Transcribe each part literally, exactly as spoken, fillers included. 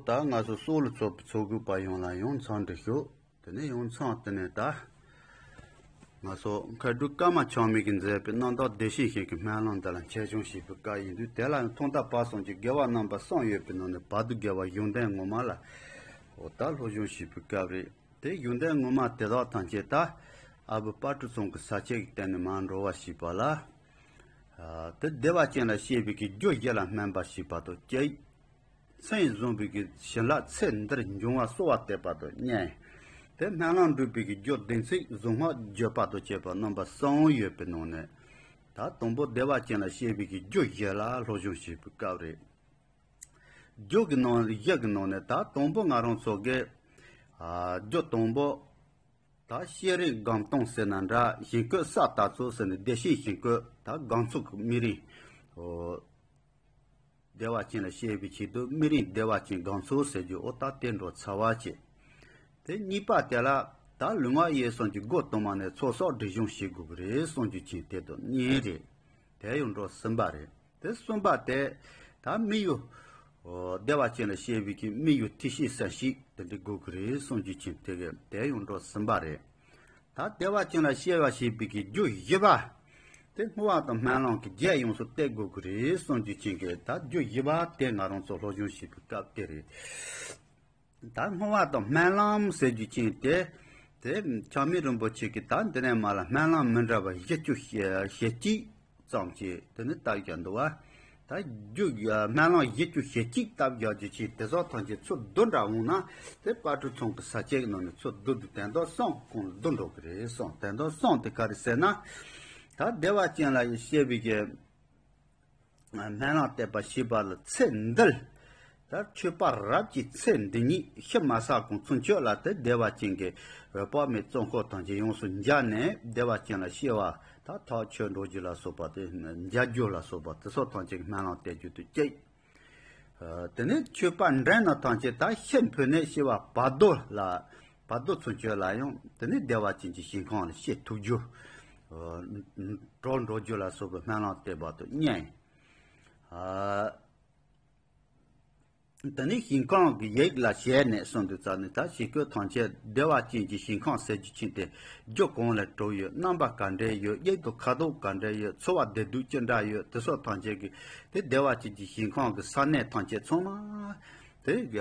ད་ང་ཚོ་སྲོག་ལ་ཚོགས་པའི་ཚོགས་དགོས་པ་ཡོངས་ལ་ཡང་འཚམས་འདྲི་ཞུ། དེ་ནས་ཡང་འཚམས་དེ་ནས་ད། ང་ཚོ་མཁས་གྲུབ་ཀརྨ་ཆགས་མེད་ཀྱིས་མཛད་པའི་རྣམ་དག་བདེ་གཤེགས་ཞིང་གི་སྨོན་ལམ་འདི་ལ་ཆེད་སྦྱོང་བྱེད་པའི་སྐབས་ཡིན་དུས། དེ་ལ་ཐོག་མཐའ་བར་གསུམ་གྱི་དགེ་བ་རྣམ་པ་གསུམ་ཡོད་པའི་ནང་ནས་བར་དུ་དགེ་བ་གཞུང་དོན་ངོ་མ་ལ། འོ་ད་སློབ་སྦྱོང་བྱེད་པའི་སྐབས་རེད། དེ་གཞུང་དོན་ངོ་མ་དེ་དག་ཐམས་ཅད་ད། ཨ་བུ་དཔལ་སྤྲུལ་ཚང་གི་ས་སྐྱའི་སྟེང་ནས་མར་འགྲོ་བ་ཞེས་པ་ལ། དེ་བདེ་བ་ཅན་ལ་སྐྱེ་བའི་གི་རྒྱུ་བཞི་ལ་སྨོན་པ་ཞེས་པ་དང་གཅིག། མཚན་བཟུང་བའི་གི་བྱིན་རླབས་ཚེ་འདིར་འབྱུང་བ་གསོལ་བ་འདེབས་པ་དང་གཉིས། དེ་སྨོན་ལམ་འགྲུབ་པའི་གི་རྒྱུ་བདེན་ཚིག་གཟུངས་སྔགས་བརྗོད་པ་དང་བཅས་པ་རྣམ་པ་གསུམ་ཡོད་པའི་ནང་ནས། ད་དང་པོ་བདེ་བ་ཅན་ལ་སྐྱེ་བའི་གི་རྒྱུ་བཞི་ལ་སློབ་སྦྱོང་བྱེད་པའི་སྐབས་རེད། རྒྱུ་གི་ནང་བཞི་གི་ནང་ནས་ད་དང་པོ་ང་རང་ཚོ་གི། ཨ་རྒྱུ་དང་པོ། ད་ཤེས་རིག་སྒོམ་སྟངས་ཟེར་ན་འདྲ། ཞིང་བཀོད་ས་དར་ཚུལ་ཟེར་ནས་བདེ་གཤེགས་ཞིང་བཀོད་ད་སྒོམ་ཚུལ་གྱི་དམིགས་རིམ། འོ། བདེ་བ་ཅན་ལ་སྐྱེ་བའི་ཆེད་དུ་དམིགས་རིམ་བདེ་བ་ཅན་སྒོམ་ཚུལ་ཟེར་རྒྱུ། འོ་ད་དེ་འགྲོ་ཚར་བ་བྱེད། དེ་གཉིས་པ་དེ་ལ་ད་ལུས་ངག་ཡིད་གསུམ་གྱི་སྒོ་དུ་མ་ནས་ཚོགས་གསོག་སྒྲིབ་སྦྱོང་བྱེད་དགོས་ཀྱི་རེད་གསུང་རྒྱུ་ཅན་དེ་དང་གཉིས་རེད། དེ་ཡང་འགྲོ་གསུམ་པ་རེད། དེ་གསུམ་པ་དེ་ད་དམིགས་ཡུལ། འོ་བདེ་བ་ཅན་ལ་སྐྱེ་བའི་གི་དམིགས་ཡུལ་ཐིག་ཤིང་བསམ་ཤིང་དེ་འདྲ་དགོས་ཀྱི་རེད་གསུང་རྒྱུ་ཅན་དེ་གི་དེ་ཡང་འགྲོ་གསུམ་པ་རེད། ད་བདེ་བ་ཅན་ལ་སྐྱེ་བ་བྱེད་པའི་གི་རྒྱུ་བཞི་པ། དེ་བསྔོ་བ་དང་སྨོན་ལམ་གྱི་རྒྱས་ཡོངས་སུ་གཏད་དགོས་ཀྱི་རེད་གསུང་རྒྱུ་ཅན་གི་ད་རྒྱུ་བཞི་པ་དེ་ང་རང་ཚོ་སློབ་སྦྱོང་བྱེད་པའི་སྐབས་དེ་རེད། ད་བསྔོ་བ་དང་སྨོན་ལམ་ཟེར་རྒྱུ་ཅན་དེ། དེ་ཆགས་མེད་རིན་པོ་ཆེ་གིས་ད་འདི་ནས་མར་ལ་སྨོན་ལམ་མི་འདྲ་བ་བཞི་བཅུ་ཞེ་གཅིག་ཙམ་ཅིག་དེ་ནི་བཏབ་བཞག་འདུག་བ། ད་རྒྱུ་སྨོན་ལམ་བཞི་བཅུ་ཞེ་གཅིག་བཏབ་བཞག་རྒྱུ་ཅན་དེ་ཚོ་ཐམས་ཅད་ཚུར་བསྡུ་འདྲ་འོང་ན། དེ་དཔལ་སྤྲུལ་ཚང་གི་ས་སྐྱའི་ནང་ནས་ཚུར་བསྡུ་བསྡུ་དོན་དག་གསུམ་གོང་བསྡུ་འགྲོ་གི་རེད་གསུངས། དོན་དག་གསུམ་དེ་ག་རེ་ཟེར་ན། ད་བདེ་བ་ཅན་ལ་སྐྱེ་བའི་གི་སྨོན་ལམ་བཏབ་པ་ཞེས་པ་ལ་ཚེ་འདིར། ད་མཆོད་པ་རབ་ཀྱིས་ཚེ་འདི་ཉིད་ཕྱི་མ་ས་གོང་ཚུན་ཆོད་ལ་དེ་བདེ་བ་ཅན་གྱི་འོད་དཔག་མེད་ཙོང་ཁ་ཐམས་ཅད་ཡོངས་སུ་མཇལ་ནས་བདེ་བ་ཅན་ལ་སྐྱེ་བ་ད་ཐག་ཆོད་འགྲོ་རྒྱུ་ལ་སོགས་པ་དེ་མཇལ་རྒྱུ་ལ་སོགས་པ་དེ་ཚོ་ཐམས་ཅད་ཀྱི་སྨོན་ལམ་བཏབ་རྒྱུ་དེ་གཅིག། དེ་ནས་མཆོད་པ་འབྲིང་ནི་ཐམས་ཅད་ད་ཕྱི་འཕོས་ནས་སྐྱེ་བ་བར་དོ་ལ་བར་དོ་ཚུན་ཆོད་ལ་ཡང་དེ་ནས་བདེ་བ་ཅན་གྱི་ཞིང་ཁམས་ལ་སྐྱེ་ཐུབ་རྒྱུ། གྲོལ་འགྲོ་རྒྱུ་ལ་སོགས་པའི་སྨོན་ལམ་བཏབ་པ་དང་གཉིས། དེ་ནས་ཞིང་ཁམས་ཀྱི་ཡིད་ལ་བྱས་ནས་གསུངས་དུས་ཙམ་ནས། ད་ཞིང་བཀོད་ཐམས་ཅད་བདེ་བ་ཅན་གྱི་ཞིང་ཁམས་ཟེར་རྒྱུ་ཅན་དེ་རྒྱུ་གང་ལས་གྲུབ་ཡོད། རྣམ་པ་ག་འདྲ་ཡོད། དབྱིབས་དང་ཁ་དོག་ག་འདྲ་ཡོད། འཚོ་བ་བདེ་སྡུག་ཅི་འདྲ་ཡོད། དེ་སོགས་ཐམས་ཅད་ཀྱི་དེ་བདེ་བ་ཅན་གྱི་ཞིང་ཁམས་ཀྱི་ས་གནས་ཐམས་ཅད་ཚང་མ་དེ་ག་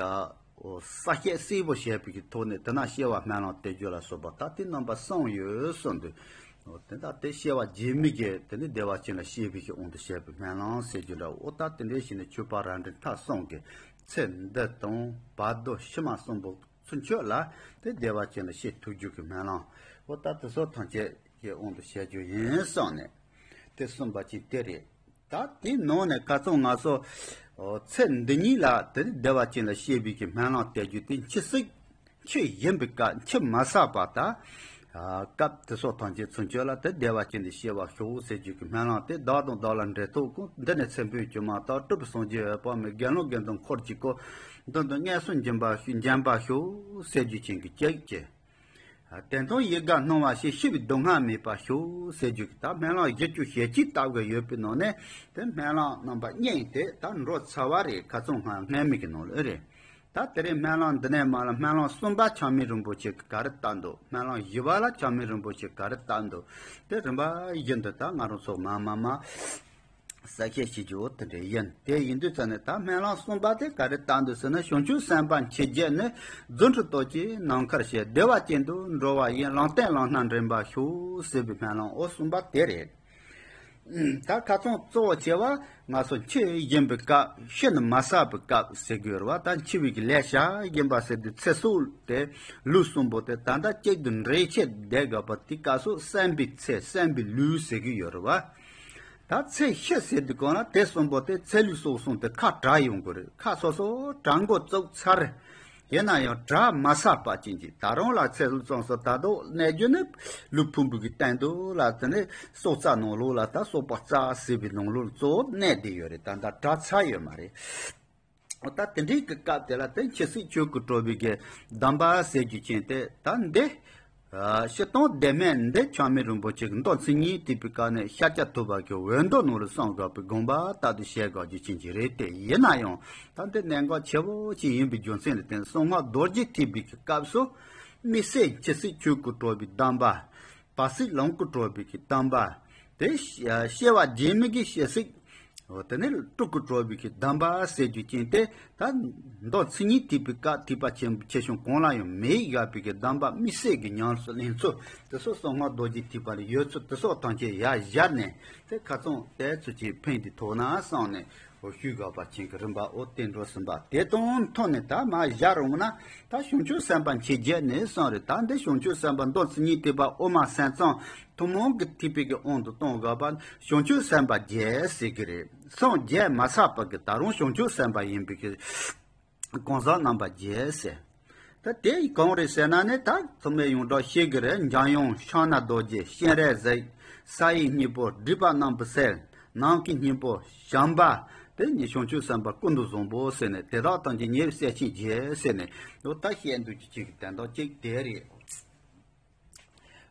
ས་དཔྱད་གསལ་པོ་བྱས་པའི་གི་ཐོག་ནས་དེ་ན་སྐྱེ་བ་སྨོན་ལམ་བཏབ་རྒྱུ་ལ་སོགས་པ་ད་དེ་རྣམ་པ་གསུམ་ཡོད་གསུངས་དུས། འོ་དེ་ལྟར་དེ་སྐྱེ་བ་རྗེས་མའི་གི་དེ་ནི་བདེ་བ་ཅན་ལ་སྐྱེ་བའི་གི་དབང་དུ་བྱས་པའི་སྨོན་ལམ་ཟེར་རྒྱུ་འདྲ། འོ་ད་དེ་འདྲའི་ཞིག་ནི་མཆོད་པ་རབ་འབྲིང་ཐ་གསུམ་གྱིས་ཚེ་འདི་དང་བར་དོ་ཕྱི་མ་གསུམ་པོ་ཚུན་ཆོད་ལ་དེ་བདེ་བ་ཅན་ལ་སྐྱེ་ཐུབ་རྒྱུ་གི་སྨོན་ལམ། འོ་ད་དེ་ཚོ་ཐམས་ཅད་ཀྱི་དབང་དུ་བྱས་རྒྱུ་ཡིན་གསུངས་ནས། དེ་གསུངས་པ་ཅིག་དེ་རེད། ད་དེའི་ནང་ནས་ཁ་སང་ང་ཚོ་ཚེ་འདི་ཉིད་ལ་དེ་བདེ་བ་ཅན་ལ་སྐྱེ་བའི་གི་སྨོན་ལམ་བཏབ་རྒྱུ་དེ་འཆི་སྲིད་འཆི་བཞིན་པའི་སྐབས། འཆི་མ་ཟད་པ་ད་སྐབས་དེ་སོགས་ཐམས་ཅད་ཚུན་ཆོད་ལ་དེ་བདེ་བ་ཅན་དུ་སྐྱེ་བར་ཤོག་ཟེར་རྒྱུ་གི་སྨོན་ལམ་དེ། བདག་དང་བདག་ལ་འབྲལ་ཐོག་ཀུན། འདི་ནི་ཚེ་འཕོས་དཀྱུས་མ་ལྟར། སྤྲུལ་པའི་སངས་རྒྱས་འོད་དཔག་མེད། དགེ་སློང་དགེ་འདུན་འཁོར་གྱིས་བསྐོར། མདུན་དུ་མངོན་སུམ་འབྱོན་པར་ཤོག། འབྱོན་པར་ཤོག་ཟེར་རྒྱུ་ཅན་གྱི་གཅིག་བྱས། དོན་དམ་ཡིད་དགའ་སྣང་བ་ཞིག། ཤི་བའི་སྡུག་བསྔལ་མེད་པར་ཤོག་ཟེར་རྒྱུ་གི་ད་སྨོན་ལམ་བཞི་བཅུ་ཞེ་གཅིག་བཏབ་དགོས་ཡོད་པའི་ནང་ནས་དེ་སྨོན་ལམ་རྣམ་པ་གཉིས་དེ་ད་འགྲོ་ཚར་བ་རེད། ཁ་སང་སྔ་སྔ་མའི་གི་ནང་ལ་རེད། ད་དེ་རིང་སྨོན་ལམ་འདི་ནས་མར་ལ་སྨོན་ལམ་གསུམ་པ་ཆགས་མེད་རིན་པོ་ཆེ་གིས་ག་རེ་བཏབ་འདུག། སྨོན་ལམ་བཞི་པ་ལ་ཆགས་མེད་རིན་པོ་ཆེ་གིས་ག་རེ་བཏབ་འདུག། དེ་རིམ་པ་བཞིན་དུ་ད་ང་རང་ཚོ་མ་མ་མ་གསལ་བཤད་བྱེད་རྒྱུ་དེ་འདྲ་ཡིན། དེ་ཡིན་དུས་ཙམ་ནས་ད་སྨོན་ལམ་གསུམ་པ་དེ་ག་རེ་བཏབ་འདུག་ཟེར་ན། བྱང་ཆུབ་སེམས་དཔའ་མཆེད་བརྒྱད་ནི། རྫུ་འཕྲུལ་སྟོབས་ཀྱིས་ནམ་མཁར་གཤེགས། བདེ་བ་ཅན་དུ་འགྲོ་བ་ཡི། ལམ་སྟོན་ལམ་སྣ་འདྲེན་པར་ཤོག་ཟེར་བའི་སྨོན་ལམ་འོ་གསུམ་པ་དེ་རེད། ད་ཁ་སང་གཙོ་བོ་ཆེ་བ་ང་ཚོ་འཆི་བཞིན་པའི་སྐབས། ཤི་ནི་མ་ཟད་པའི་སྐབས་ཟེར་དགོས་རེད་བ། ད་འཆི་བའི་གི་ལས་བྱ་བཞིན་པ་ཟེར་དུས་ཚེ་སྲོག་དེ་ལུས་གསུམ་པོ་དེ་ད་ལྟ་གཅིག་ཏུ་འདྲེས་ཆེད་བསྡད་དགོས་པ་དེ་སྐབས་སུ་བསམ་པའི་ཚེ་བསམ་པའི་ལུས་ཟེར་གི་ཡོད་རེད་བ། ད་ཚེ་ཤི་ཟེར་དུས་གང་ལ་དེ་གསུམ་པོ་དེ་ཚེ་ལུས་སྲོག་གསུམ་དེ་ཁ་བྲལ་ཡོང་གི་རེད། ཁ་སོ་སོ་བྲལ་འགོ་བཙུགས་ཚར། ཡིན་ན་ཡང་བྲལ་མ་ཚར་བ་ཅན་གྱི་ད་རུང་ལ་ཚེ་ལུས་གསུམ་སོ་ད་དུང་གནས་རྒྱུ་ནི་ལུས་ཕུང་པོ་གི་སྟེང་དུ་ལ་དེ་ནས་སྲོག་རྩ་ནང་ལོགས་ལ་ད་སྲོག་པ་རྩ་ཟེར་བའི་ནང་ལོགས་གཙོ་བོ་གནས་བསྡད་ཡོད་རེད། ད་ལྟ་བྲལ་ཚར་ཡོད་མ་རེད། འོ་ད་དེ་འདྲའི་གི་སྐབས་དེ་ལ་དེ་འཆི་སྲིད་ཆོས་ཀྱི་སྤྲུལ་པའི་གི་གདམས་པ་ཟེར་རྒྱུ་ཅན་དེ་ད་འདི་ སྤྱིར་བཏང་བདེན་མེད་འདི་ཆགས་མེད་རིན་པོ་ཆེ་གི་མདོ་མཚན་ཉིད་ཐེག་པའི་སྐབས་ནས་ཤཱཀྱ་ཐུབ་པ་གི་འོད་མདོ་ནང་ལ་གསུངས་དགོས་པའི་དགོངས་པ་ལྟར་དུ་བྱེད་དགོས་རྒྱུ་ཅན་གྱི་རེད་དེ། ཡིན་ན་ཡང་ད་འདི་གནད་འགག་ཆེ་བོ་ཅིག་ཡིན་པའི་རྒྱུ་མཚན་ལ་བརྟེན་གསང་སྔགས་རྡོ་རྗེ་ཐེག་པའི་གི་སྐབས་སུ། དམིགས་བསལ་འཆི་སྲིད་ཆོས་སྐུ་གྲོལ་བའི་གདམས་པ། བར་སྲིད་ལམ་སྐུ་གྲོལ་བའི་གི་གདམས་པ། དེ་སྐྱེ་བ་རྗེས་མའི་གི་སྐྱེ་སྲིད། འོ་དེ་ནས་སྤྲུལ་སྐུ་གྲོལ་བའི་གི་གདམས་པ་ཟེར་རྒྱུ་ཅན་དེ་ད་མདོ་མཚན་ཉིད་ཐེག་པའི་སྐབས་ཐེག་པ་ཆེན་པོ་ཆེ་ཆུང་གང་ལ་ཡང་མེད་བཞག་པའི་གི་གདམས་པ་དམིགས་བསལ་གྱི་ཉམས་སུ་ལེན་ཚུལ་དེ་ཚོ་གསང་སྔགས་རྡོ་རྗེ་ཐེག་པ་ལ་ཡོད་ཚུལ་དེ་ཚོ་ཐམས་ཅད་ཡར་བཞག་ནས་དེ་ཁ་ཚང་དེ་ཚོ་ཅིག་ཕན་བདེ་ཐོག་ན་བསམ་ནས། འོ་ཞུས་དགོས་པ་ཅན་གྱི་རིམ་པ་འོ་དེ་འགྲོ་ཟིན་པ་དེ་དང་ཐོག་ནས་ད་མར་བཞག་རུང་ན་ད་བྱང་ཆུབ་སེམས་དཔའ་མཆེད་བརྒྱད་ནས་གསུངས་རེད། ད་འདི་བྱང་ཆུབ་སེམས་དཔའ་མདོ་མཚན་ཉིད་ཐེག་པ་དབུ་མ་སེམས་ཙམ་ཐུན་མོང་གི་ཐེག་པའི་གི་དབང་དུ་གཏོང་དགོས་པ་བྱང་ཆུབ་སེམས་དཔའ་བརྒྱད་ཟེར་གི་རེད། སངས་རྒྱས་མ་བསགས་པ་གི་ད་རུང་བྱང་ཆུབ་སེམས་དཔའ་ཡིན་པའི་གི་གང་ཟག་རྣམ་པ་བརྒྱད་ཟེར། ད་དེ་གང་རེད་ཟེར་ན་ནི་ད་ཐོག་མའི་ཡོངས་གྲགས་ཤེས་ཀྱི་རེད། འཇམ་དབྱངས་ཕྱག་ན་རྡོ་རྗེ་སྤྱན་རས་གཟིགས། ས་ཡི་སྙིང་པོ་སྒྲིབ་པ་རྣམ་པར་སེལ། ནམ་མཁའི་སྙིང་པོ་བྱམས་པ། དེ་ཉིད་བྱང་ཆུབ་སེམས་དཔའ་ཀུན་ཏུ་བཟང་པོ་ཟེར་ནས་དེ་དག་ཐམས་ཅད་ཉེ་བའི་སྲས་ཆེན་བརྒྱད་ཟེར་ནས་འོ་ད་བཤད་འདུག་ཅིག་གི་དོན་དག་ཅིག་དེ་རེད།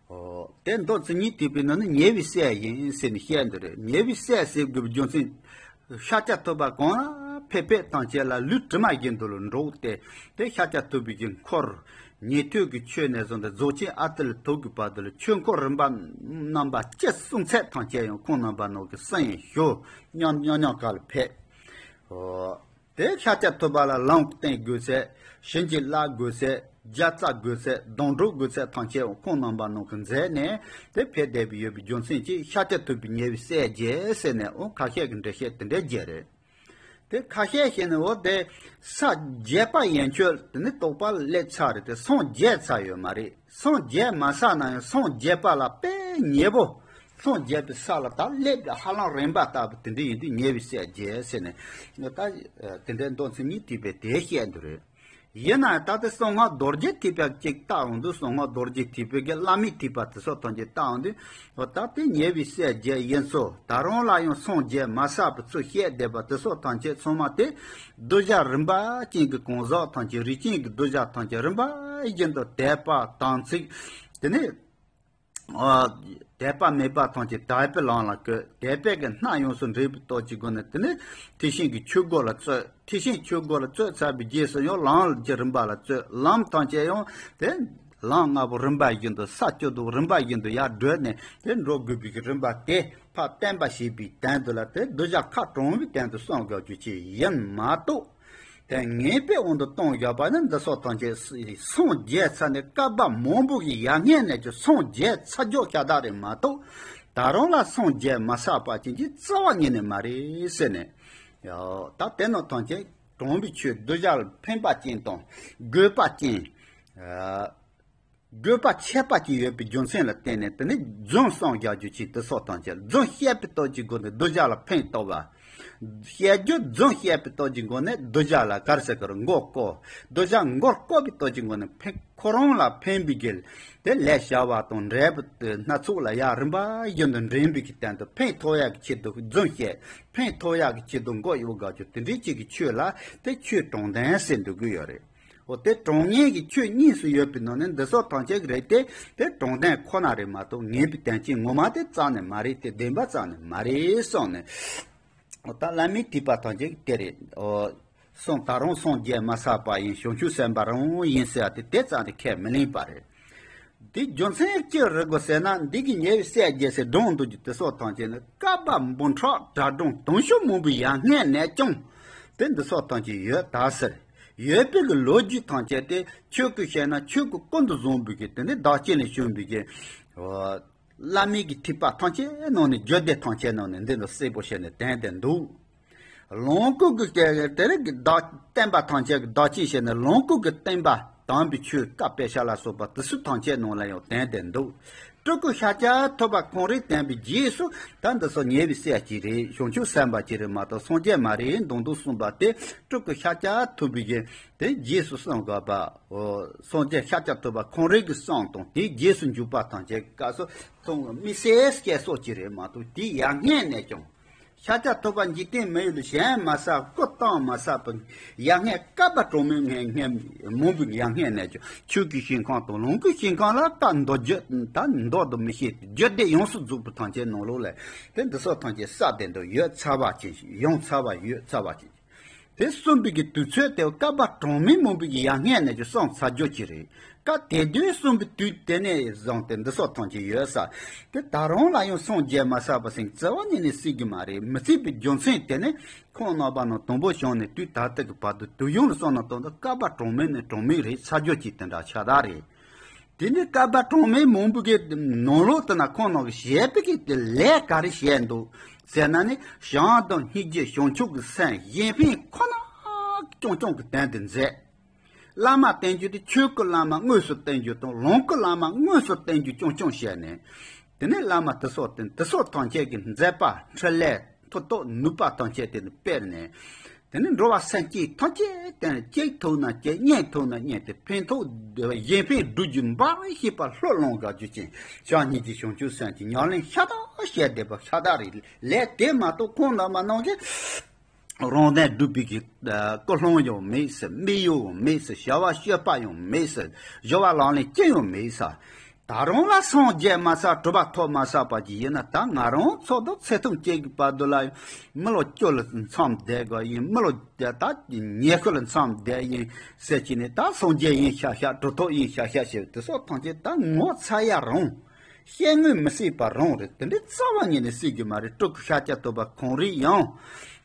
འོ། དེ་མདོ་མཚན་ཉིད་ཐེག་པའི་ནང་ནས་ཉེ་བའི་སྲས་ཡིན་ཟེར་ནས་བཤད་འདི་རེད། ཉེ་བའི་སྲས་ཟེར་དགོས་པའི་རྒྱུ་མཚན། ཤཱཀྱ་ཐུབ་པ་གང་ལ་ཕེབས་ཕེབས་ཐམས་ཅད་ལ་ལུས་དྲི་མ་བཞིན་དུ་ལ་འགྲོགས་ཏེ། དེ་ཤཱཀྱ་ཐུབ་པའི་གི་འཁོར། ཉན་ཐོས་ཀྱི་ཆོས་ནས་བཟུང་སྟེ་རྫོགས་ཆེན་ཨ་ཏི་ལ་ཐུག་གི་བར་དུ་ལ་ཆོས་འཁོར་རིམ་པ་རྣམ་པ་སྤྱི་གསུང་ཚད་ཐམས་ཅད་ཡང་ཁོང་རྣམ་པ་ནང་གི་གསན་ཞུ་མཉམ་མཉམ་མཉམ་ག་ལ་ཕེབས། འོ། དེ་ཤཱཀྱ་ཐུབ་པ་ལ་ལམ་སྟོན་དགོས་ཚད། བྱིན་གྱིས་བརླབ་དགོས་ཚད། རྒྱ་བཙལ་དགོས་ཚད། སྡོང་གྲོགས་དགོས་ཚད་ཐམས་ཅད་ཁོང་རྣམ་པ་ནང་གི་མཛད་ནས་དེ་ཕེབས་བསྡད་པའི་ཡོད་པའི་རྒྱུ་མཚན་གྱིས་ཤཱཀྱ་ཐུབ་པའི་ཉེ་བའི་སྲས་བརྒྱད་ཟེར་ནས་འོ་ཁ་ཤས་ཀྱི་འགྲེལ་བཤད་དེ་འདྲ་བརྒྱབ་རེད། དེ་ཁ་ཤས་ཤིག་ནི་འོ་དེ་ས་བརྒྱད་པ་ཡན་ཆོད་དེ་ནི་རྟོགས་པ་སླེབས་ཚར་རེད་དེ་སངས་རྒྱས་ཚར་ཡོད་མ་རེད། སངས་རྒྱས་མ་བསགས་ན་ཡང་སངས་རྒྱས་པ་ལ་དཔེ་ཉེ་པོ། སངས་རྒྱས་པའི་ས་ལ་ད་སླེབས་ཀྱི་ཧ་ལམ་རིམ་པ་ལྟ་བུ་དེ་འདྲ་ཡིན་དུས་ཉེ་བའི་སྲས་བརྒྱད་ཟེར་ནས་ད་དེ་འདྲའི་མདོ་མཚན་ཉིད་ཐེག་པས་དེ་བཤད་འདུག་རེད། ཡིན་ནའང་ད་ལྟ་གསང་སྔགས་རྡོ་རྗེ་ཐེག་པ་ཅིག་བལྟ་འོང་དུས་གསང་སྔགས་རྡོ་རྗེ་ཐེག་པའི་གི་བླ་མའི་ཐེག་པ་དེ་ཚོ་ཐམས་ཅད་བལྟ་འོང་དུས་འོ་ད་དེ་ཉེ་བའི་སྲས་བརྒྱད་ཡིན་ཚུལ། ད་རུང་ལ་ཡང་སངས་རྒྱས་མ་བསགས་པའི་ཚུལ་བཤད་བསྡད་པ་དེ་ཚོ་ཐམས་ཅད་ཚང་མ་དེ་གདུལ་བྱ་རིམ་པ་ཅན་གྱི་གང་ཟག་ཐམས་ཅད་རིགས་ཅན་གྱི་གདུལ་བྱ་ཐམས་ཅད་རིམ་པ་བཞིན་དུ་དད་པ་དམ་ཚིག་དེ་ནས་དད་པ་མེད་པ་ཐམས་ཅད་དད་པའི་ལམ་ལ་བཀོད། དད་པའི་གི་སྣ་ཡོངས་སུ་འདྲེན་པའི་སྟོབས་ཀྱི་སྒོ་ནས་དེ་ནས་ཐེག་ཆེན་གྱི་ཆོས་སྒོ་ལ་བཙུད། ཐེག་ཆེན་ཆོས་སྒོ་ལ་བཙུད་ཚར་བའི་རྗེས་སུ་ཡང་ལམ་གྱི་རིམ་པ་ལ་བཙུད། ལམ་ཐམས་ཅད་ཡང་དེ་ལམ་ལྔ་པོ་རིམ་པ་བཞིན་དུ་ས་བཅུ་དྲུག་རིམ་པ་བཞིན་དུ་ཡར་བགྲོད་ནས་དེ་འགྲོ་དགོས་པའི་གི་རིམ་པ་དེ་ཕར་བསྟན་པ་བྱེད་པའི་དོན་དུ་ལ་དེ་གདུལ་བྱ་ཁ་དྲང་བའི་དོན་དུ་གསུངས་དགོས་རྒྱུ་ཅིག་ཡིན་མ་གཏོགས། དེ་ངེས་པའི་དབང་དུ་གཏོང་བཞག་པ་ནི་འདི་སོགས་ཐམས་ཅད་སངས་རྒྱས་ཚར་ནས་བསྐལ་པ་མང་པོ་གི་ཡར་སྔོན་ནས་ཀྱང་སངས་རྒྱས་ཚར་རྒྱུ་ཤ་སྟག་རེད་མ་གཏོགས། ད་རུང་ལ་སངས་རྒྱས་མ་ཚར་བ་ཅན་གྱི་རྩ་བ་ཉིད་ནས་མ་རེད་ཟེར་ནས། ཡ། ད་དེ་རྣམས་ཐམས་ཅད་དྲང་པའི་ཆོས་གདུལ་བྱ་ལ་ཕན་པ་ཅན་དང་དགོས་པ་ཅན། ཨ། དགོས་པ་ཁྱད་པར་ཅན་ཡོད་པའི་རྒྱུ་མཚན་ལ་བརྟེན་ནས་དེ་ནི་རྫུན་གསུངས་བཞག་རྒྱུ་ཅིག་དེ་སོགས་ཐམས་ཅད་རྫུན་བཤད་པའི་སྟོབས་ཀྱི་སྒོ་ནས་གདུལ་བྱ་ལ་ཕན་ཐོགས་པ། བཤད་རྒྱུ་རྫུན་བཤད་པའི་སྟོབས་ཀྱི་སྒོ་ནས་གདུལ་བྱ་ལ་ག་རེ་ཟེར་གི་རེད། མགོ་བསྐོར། གདུལ་བྱ་མགོ་བསྐོར་བའི་སྟོབས་ཀྱི་སྒོ་ནས་ཕན་ཁོ་རང་ལ་ཕན་པའི་གི་དེ་ལས་བྱ་བ་དང་འབྲས་བུ་དེ་སྣ་ཚོགས་ལ་ཡར་རིམ་པ་བཞིན་དུ་འདྲེན་པའི་གི་སྟེང་དུ་ཕན་ཐོགས་ཡག་གི་ཆེད་དུ་རྫུན་བཤད། ཕན་ཐོགས་ཡག་གི་ཆེད་དུ་མགོ་གཡོག་དགོས་རྒྱུ་དེ་འདྲའི་ཅིག་གི་ཆོས་ལ་དེ་ཆོས་དྲང་བདེན་ཟེར་འདུག་གི་ཡོད་རེད། འོ་དེ་དྲང་ངེས་ཀྱི་ཆོས་གཉིས་སུ་ཡོད་པའི་ནང་ནས་འདི་སོགས་ཐམས་ཅད་ཀྱི་རེད་དེ། དེ་དྲང་བདེན་ཁོ་ན་རེད་མ་གཏོགས་ངེས་པའི་དོན་ཅན་ངོ་མ་དེ་རྩ་ནས་མ་རེད་དེ་བདེན་པ་རྩ་ནས་མ་རེད་གསུངས་ནས། འོ་ད་བླ་མའི་ཐེག་པ་ཐམས་ཅད་ཀྱི་དེ་རེད། འོ་སངས་ད་རུང་སངས་རྒྱས་མ་ཚར་བ་ཡིན། བྱང་ཆུབ་སེམས་དཔའ་རང་ཡིན་ཟེར་བ་དེ་དེ་རྩ་ནས་ཁས་མི་ལེན་པ་རེད། དེ་རྒྱུ་མཚན་ཅི་རེད་གོ་ཟེར་ན། འདི་གི་ཉེ་བའི་སྲས་བརྒྱད་ཟེར་སྒྲུང་འདུག་རྒྱུ་དེ་སོགས་ཐམས་ཅད་ནི་བསྐལ་པ་འབུམ་ཕྲག་གྲངས་བགྲངས་དུང་ཕྱུར་མང་པོའི་ཡར་སྔོན་ནས་ཀྱང་དེ་འདི་སོགས་ཐམས་ཅད་ཡོད་ད་ཟེར། ཡོད་པའི་གི་ལོ་རྒྱུས་ཐམས་ཅད་དེ་ཆོས་སྐུ་བཤད་ན་ཆོས་སྐུ་ཀུན་ཏུ་བཟང་པོའི་གི་དེ་ནི་བདག་བསྐྱེད་ནས་བྱུང་བའི་གི་བླ་མའི་གི་ཐེག་པ་ཐམས་ཅད་ནང་ནས་རྒྱུད་སྡེ་ཐམས་ཅད་ནང་ནས་འདི་འདྲ་གསལ་པོ་བཤད་ནས་བསྟན་ཏེ་འདུག། ལོངས་སྐུ་གི་དེ་རིགས་ཀྱི་བདག་བསྟན་པ་ཐམས་ཅད་ཀྱི་བདག་བསྐྱེད་བྱས་ནས་ལོངས་སྐུ་གི་བསྟན་པ་དམ་པའི་ཆོས་བཀའ་སྤེལ་བྱ་ལ་སོགས་པ་དེ་ཚོ་ཐམས་ཅད་ནང་ལ་ཡང་བསྟན་ཏེ་འདུག། སྤྲུལ་སྐུ་ཤཱཀྱ་ཐུབ་པ་ཁོང་རང་བསྟན་པའི་རྗེས་སུ་ད་འདི་ཚོ་ཉེ་བའི་སྲས་ཅིག་རེད། བྱང་ཆུབ་སེམས་དཔའ་ཅིག་རེད་མ་གཏོགས་སངས་རྒྱས་མ་རེད་མདོར་བསྡུས་གསུངས་པ་དེ་སྤྲུལ་སྐུ་ཤཱཀྱ་ཐུབ་པའི་གི་དེ་རྗེས་སུ་གསུངས་དགོས་པ། འོ་སངས་རྒྱས་ཤཱཀྱ་ཐུབ་པ་ཁོང་རང་གི་གསུང་དང་དེའི་རྗེས་སུ་འཇུག་པ་ཐམས་ཅད་སྐབས་སུ་མཐོང་དམིགས་བསལ་སྐྱེ་སོགས་ཅིག་རེད་མ་གཏོགས་དེའི་ཡར་སྔོན་ནས་ཀྱང་། ཤཱཀྱ་ཐུབ་པ་འཇིག་རྟེན་མི་ཡུལ་ལ་ཞེན་མ་ཟ། སྐུ་བལྟམས་མ་ཟ་བའི་ཡ་ངས། བསྐལ་པ་གྲངས་མེད་ངས་ངས་མང་པོའི་ཡ་ངས་ནས་ཀྱང་། ཆོས་ཀྱི་ཞིང་ཁམས་དང་ལོངས་སྐུའི་ཞིང་ཁམས་ལ། བཀའ་མདོ་རྒྱུད་ད་མདོ་དུ་མི་ཤེས། རྒྱུད་སྡེ་ཡོངས་སུ་རྫོགས་པའི་ཐམས་ཅད་ནང་ལོགས་ལ། དེ་འདི་སོགས་ཐམས་ཅད་ས་དེ་འདྲ་ཡོད་ཚར་བ་ཅན་ཞིག་ཡོང་ཚར་བ་ཡོད་ཚར་བ་ཅན་ཞིག་དེ་གསུངས་པའི་གི་དུས་ཚོད་དེ་བསྐལ་པ་གྲངས་མེད་མང་པོའི་གི་ཡ་ངས་ནས་ཀྱང་གསུངས་ཚར་རྒྱུ་ཅིག་རེད། སྐབས་དེ་དུས་གསུངས་པའི་དུས་དེ་ནས་བཟུང་སྟེ་འདི་སོགས་ཐམས་ཅད་ཡོད་ས། དེ་ད་རུང་ལ་ཡང་སངས་རྒྱས་མ་ཟ་བ་ཟིན་རྩ་བ་ཉིད་ནས་སྲིད་ཀྱི་མ་རེད། མི་སྲིད་པའི་རྒྱུ་མཚན་དེ་ནི་ཁོང་རྣམ་པ་རྣམས་དང་པོ་བྱུང་ནས་དུས་ད་ལྟ་གི་བར་དུ་དུས་ཡུན་ལ་སོང་ན་དང་དུ་བསྐལ་པ་གྲངས་མེད་ནས་གྲངས་མེད་རེད་ཚར་རྒྱུ་ཅིག་དེ་འདྲ་ཆགས་ད་རེད། དེ་ནས་བསྐལ་པ་གྲངས་མེད་མང་པོ་གི་ནང་ལོགས་དེ་ན་ཁོང་རྣམས་ཀྱིས་བྱས་པའི་གི་དེ་ལས་ག་རེ་བྱས་འདུག་ཟེར་ན་ནི། བྱམས་དང་སྙིང་རྗེ་བྱང་ཆུབ་ཀྱི་སེམས་གཞན་ཕན་ཁོ་ན་རྐྱང་རྐྱང་གི་དོན་དུ་མཛད། བླ་མ་བསྟེན་རྒྱུ་དེ་ཆོས་ཀྱི་བླ་མ་དངོས་སུ་བསྟེན་རྒྱུ་དང་ལོངས་སྐུའི་བླ་མ་དངོས་སུ་བསྟེན་རྒྱུ་རྐྱང་རྐྱང་བྱས་ནས། དེ་ནས་བླ་མ་དེ་སོགས་བསྟེན། དེ་སོགས་ཐམས་ཅད་ཀྱི་མཛད་པ་འཕྲིན་ལས་མཐུ་སྟོབས་ནུས་པ་ཐམས་ཅད་དེ་ནི་སྤེལ་ནས། དེ་ནི་འགྲོ་བ་སེམས་ཅན་ཐམས་ཅད་དེ་ནི་གཅིག་ཐུབ་ན་གཅིག་གཉིས་ཐུབ་ན་གཉིས་ཏེ་ཕན་ཐོགས་གཞན་ཕན་སྒྲུབ་རྒྱུ་འབའ་ཞིག་པ་ལྷུར་བླང་དགའ་རྒྱུ་ཅན་བྱམས་སྙིང་རྗེ་བྱང་ཆུབ་སེམས་ཀྱི་ཉམས་ལེན་ཤ་སྟག་བྱས་བསྡད་པ་ཤ་སྟག་རེད། ལས་དེ་མ་གཏོགས་ཁོང་རྣམ་པ་རྣམས་ཀྱིས་རང་དོན་སྒྲུབ་པའི་གི་ཀུན་སློང་ཡང་མེད་ཟེར། དམིགས་ཡུལ་ཡང་མེད་ཟེར། བྱ་བ་སྤྱོད་པ་ཡང་མེད་ཟེར། སྦྱོར་བ་ལག་ལེན་ཅི་ཡང་མེད་ཟེར། ད་རུང་ལ་སངས་རྒྱས་མ་ཚར་གྲུབ་པ་ཐོབ་མ་ཚར་བ་ཅིག་ཡིན་ན། ད་ང་རང་ཚོ་དང་ཚེ་ཐུང་སྐྱེ་གི་བར་དུ་ལ་ཡང་མི་ལོ་བཅུ་ལ་མཚམས་བསྡད་དགོས་ཡིན། མི་ལོ་ད་ཉི་ཤུ་ལ་མཚམས་བསྡད་ཡིན་ཟེར་གྱི་ནས། ད་སངས་རྒྱས་ཡིན་ཤག་ཤག་གྲུབ་ཐོབ་ཡིན་ཤག་ཤག་ཞེས་དེ་སོགས་ཐམས་ཅད་ད་ངོ་ཚ་ཡ་རང་། བཤད་ངོས་མི་སྲིད་པ་རང་རེད། དེ་འདྲའི་རྩ་བ་ཉིད་ནས་སྲིད་ཀྱི་མ་རེད། སྤྲུལ་སྐུ་ཤཱཀྱ་ཐུབ་པ་ཁོང་རང་ཡང་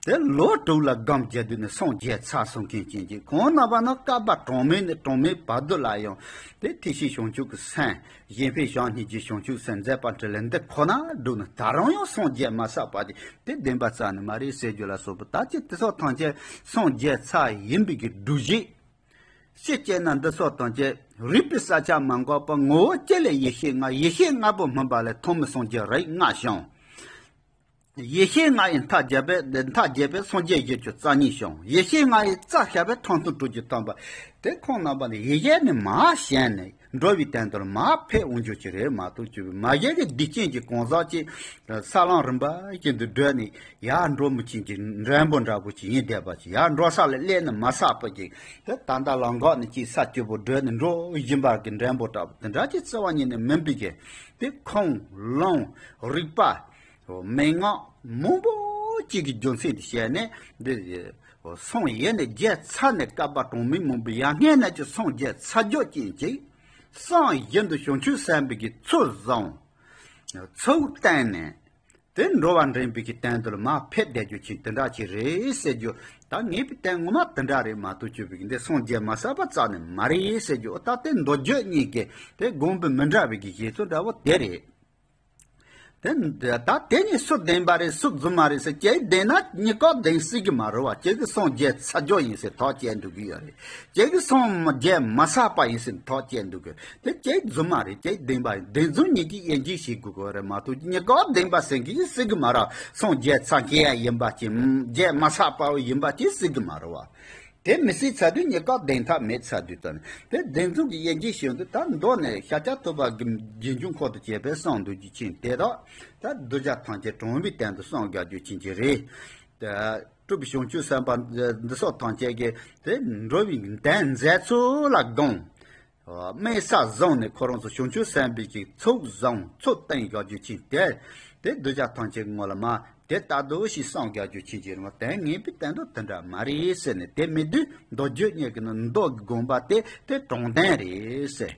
དེ་ལོ་དྲུག་ལ་སྒོམ་བརྒྱབ་དུས་ནས་སངས་རྒྱས་ཚར་སོང་མཁན་ཅན་གྱི། ཁོང་རྣམ་པ་ན་བསྐལ་པ་གྲངས་མེད་ནས་གྲངས་མེད་བར་དུ་ལ་ཡང་དེ་ཐེག་ཆེན་བྱང་ཆུབ་ཀྱི་སེམས། གཞན་ཕན་བྱམས་སྙིང་རྗེ་བྱང་ཆུབ་སེམས་མཛད་པ་འཕྲིན་ལས་འདི་ཁོ་ན་བསྒྲུབས་ནས་ད་རུང་ཡང་སངས་རྒྱས་མ་ཚར་བ་དེ་དེ་བདེན་པ་རྩ་ནས་མ་རེད་ཟེར་རྒྱུ་ལ་སོགས་པ། ད་ཅི་དེ་སོགས་ཐམས་ཅད་སངས་རྒྱས་ཚར་ཡིན་པའི་གི་སྒྲུབ་བྱེད། ཕྱི་སྐྱེས་ན་འདི་སོགས་ཐམས་ཅད་རིག་པའི་ས་ཆ་མ་འགགས་པར། ངོ་བོ་ཅི་ལས་ཡེ་ཤེས་ལྔ། ཡེ་ཤེས་ལྔ་པོ་སྨིན་པ་ལས། ཐོག་མའི་སངས་རྒྱས་རིགས་ལྔ་བྱུང་། ཡེ་ཤེས་ལྔ་ཡི་མཐའ་རྒྱས་པས། མཐའ་རྒྱས་པས་སངས་རྒྱས་བཞི་བཅུ་རྩ་གཉིས་བྱུང་། ཡེ་ཤེས་ལྔ་ཡི་རྩ་བཞག་པས་ཐམས་ཅད་གྲོལ་གྱུར་ཐོབ་པ། དེ་ཁོང་རྣམ་པ་ནི་ཡེ་ཤེས་ནི་མར་ཞེན་ནས་འགྲོ་བའི་དོན་དུ་མར་ཕེབས་འོང་རྒྱུ་ཅིག་རེད་མ་གཏོགས། ཅིག་མ་གཞི་གི་སྡིག་ཅན་གྱི་གང་ཟག་ཅིག་ས་ལམ་རིམ་པ་བཞིན་དུ་བགྲོད་ནས་ཡར་འགྲོ་མི་ཕྱིན་གྱི་འགྲེང་བུ་འདྲ་པོ་ཅིག་ཡིན་བསྡད་པ་ཅིག། ཡར་འགྲོ་ས་ལ་སླེབས་ནས་མ་ཚར་བ་ཅིག། དེ་ད་ལྟ་ལམ་འགག་ནས་ཅིག་ས་སྐྱིད་པོ་བགྲོད་ནས་འགྲོ་བཞིན་པ་གི་འགྲེང་བུ་འདྲ་པོ་དེ་འདྲ་ཅིག་རྩ་བ་ཉིད་ནས་མིན་པའི་གི། དེ་ཁུངས་ལུང་རིགས་པ་མན་ངག་མང་པོ་ཅིག་གི་རྒྱུ་མཚན་དེ་བཤད་ནས། འདི་སངས་ཡིན་ནས་རྒྱས་ཚར་ནས་བསྐལ་པ་གྲངས་མེད་མང་པོའི་ཡར་སྔོན་ནས་ཀྱི་སངས་རྒྱས་ཚར་རྒྱུ་ཅན་ཅིག། སངས་རྒྱས་འདི་བྱང་ཆུབ་སེམས་དཔའི་གི་ཚུལ་བཟུང་། ཚུལ་བསྟན་ནས། དེ་འགྲོ་བ་འདྲེན་པའི་གི་དོན་དུ་ལ་མར་ཕེབས་བསྡད་རྒྱུ་ཅིག་དེ་འདྲ་ཅིག་རེད་ཟེར་རྒྱུ། ད་ངེས་པའི་དོན་ངོ་མ་དེ་འདྲ་རེད་མ་གཏོགས། ཅིག་པའི་གི་འདི་སངས་རྒྱས་མ་ཚར་བ་རྩ་ནས་མ་རེད་ཟེར་རྒྱུ། ད་དེ་མདོ་རྒྱུད་གཉིས་ཀྱི་དེ་དགོངས་པ་མི་འདྲ་བའི་གི་བཞེད་ཚུལ་འདྲ་བོ་དེ་རེད། དེ་ད་དེ་ནི་སུ་བདེན་པ་རེད་སུ་རྫུན་མ་རེད་ཟེར། ཁྱེད་བདེན་ན་གཉིས་ཀ་བདེན་སྲིད་ཀྱི་མ་རེད་བ། ཁྱེད་ཀྱིས་སངས་རྒྱས་ཚར་རྒྱུ་ཡིན་ཟེར་ཐག་བཅད་འགྲོ་གི་ཡོད་རེད། ཁྱེད་ཀྱིས་སངས་རྒྱས་མ་ཚར་བ་ཡིན་ཟེར་ཐག་བཅད་འགྲོ་གི། དེ་ཁྱེད་རྫུན་མ་རེད། ཁྱེད་བདེན་པ་ཡིན། བདེན་རྫུན་གཉིས་ཀྱི་དབྱེ་འབྱེད་བྱེད་དགོས་ཀྱི་རེད་མ་གཏོགས། གཉིས་ཀ་བདེན་པ་ཟེར་གྱི་སྲིད་ཀྱི་མ་རེད། སངས་རྒྱས་ཚར་མཁན་ཡིན་པ་ཅིག། རྒྱས་མ་ཚར་བ་ཡིན་པ་ཅིག་སྲིད་ཀྱི་མ་རེད་བ། དེ་མི་སྲིད་ཚར་དུས། གཉིས་ཀ་བདེན་མཐའ་མེད་ཚར་དུས་ཙམ་དེ་བདེན་རྫུན་གྱི་དབྱེ་འབྱེད་བྱེད་དུས། ད་མདོ་ནས་ཤཱཀྱ་ཐུབ་པ་གི་རྗེས་འཇུག་འཁོར་དུ་བཅས་པས་གསུངས་འདུག་རྒྱུ་ཅན་དེ་དག་ད་གདུལ་བྱ་ཐམས་ཅད་གྲངས་མེད་སྟེང་དུ་གསུངས་དགོས་རྒྱུ་ཅན་གྱི་རེད། ད་སྤྲུལ་པའི་བྱང་ཆུབ་སེམས་དཔའ་འདི་སོགས་ཐམས་ཅད་ཀྱིས་དེ་འགྲོ་བའི་དོན་མཛད་ཚུལ་ལ་དགོངས། དམིགས་བསལ་བཟུང་ནས་ཁོ་རང་ཚོ་བྱང་ཆུབ་སེམས་དཔའི་གི་ཚུལ་བཟུང་ཚུལ་བསྟན་དགོས་རྒྱུ་ཅན་དེ། དེ་གདུལ་བྱ་ཐམས་ཅད་ངོ་ལ་མ་དེ་ལྟ་དུ་ཞིག་གསུངས་དགོས་རྒྱུ་ཅན་གྱི་རེད་མ་གཏོགས། ངེས་པའི་དོན་དུ་དེ་འདྲ་མ་རེད་ཟེར་ནས། དེ་མི་འདུག་མདོ་རྒྱུད་གཉིས་ཀྱི་ནང་མདོ་གི་དགོངས་པ་དེ་དེ་དྲང་བདེན་རེད་ཟེར།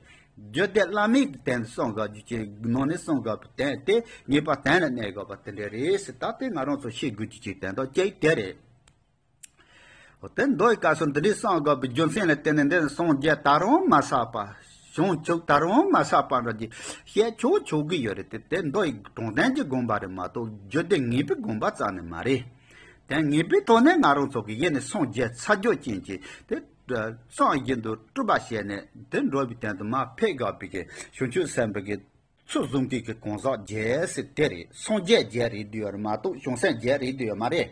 རྒྱུད་སྡེ་བླ་མེད་ཀྱི་དོན་དུ་གསུངས་དགོས་རྒྱུ་ཅན་ནང་ནས་གསུངས་དགོས་པའི་དོན་དེ་ངེས་པ་གཏན་ལ་གནས་དགོས་པ་དེ་འདྲ་རེད་ཟེར། ད་དེ་ང་རང་ཚོ་ཤེས་དགོས་རྒྱུ་ཅིག་དོན་དག་ཅིག་དེ་རེད། འོ་དེ་མདོ་ཡི་སྐབས་སུ་འདི་འདྲའི་གསུངས་དགོས་པའི་རྒྱུ་མཚན་ལ་བརྟེན་ནས། འདི་ནི་སངས་རྒྱས་ད་རུང་མ་ཚར་བ། བྱང་ཆུབ་ད་རུང་མ་ཚར་བ་འདྲ་ཅིག་བཤད་ཆོག་ཆོག་གི་ཡོད་རེད་དེ། དེ་མདོ་ཡི་དྲང་བདེན་གྱི་དགོངས་པ་རེད་མ་གཏོགས། རྒྱུད་སྡེ་ངེས་པའི་དགོངས་པ་རྩ་ནས་མ་རེད། དེ་ངེས་པའི་ཐོག་ནས་ང་རང་ཚོ་གི་ཡེ་ནས་སངས་རྒྱས་ཚར་རྒྱུ་ཅན་གྱི་དེ་སངས་རྒྱས་འདི་སྤྲུལ་པ་བྱས་ནས་དེ་འགྲོ་བའི་དོན་དུ་མར་ཕེབས་དགོས་པའི་གི་བྱང་ཆུབ་སེམས་དཔའི་གི་ཚུལ་བཟུང་མཁན་གྱི་གང་ཟག་བརྒྱད་ཟེར་དེ་རེད། སངས་རྒྱས་བརྒྱད་རེད་འདུག་ཡོད་རེད་མ་གཏོགས། བྱང་སེམས་བརྒྱད་རེད་འདུག་ཡོད་མ་རེད།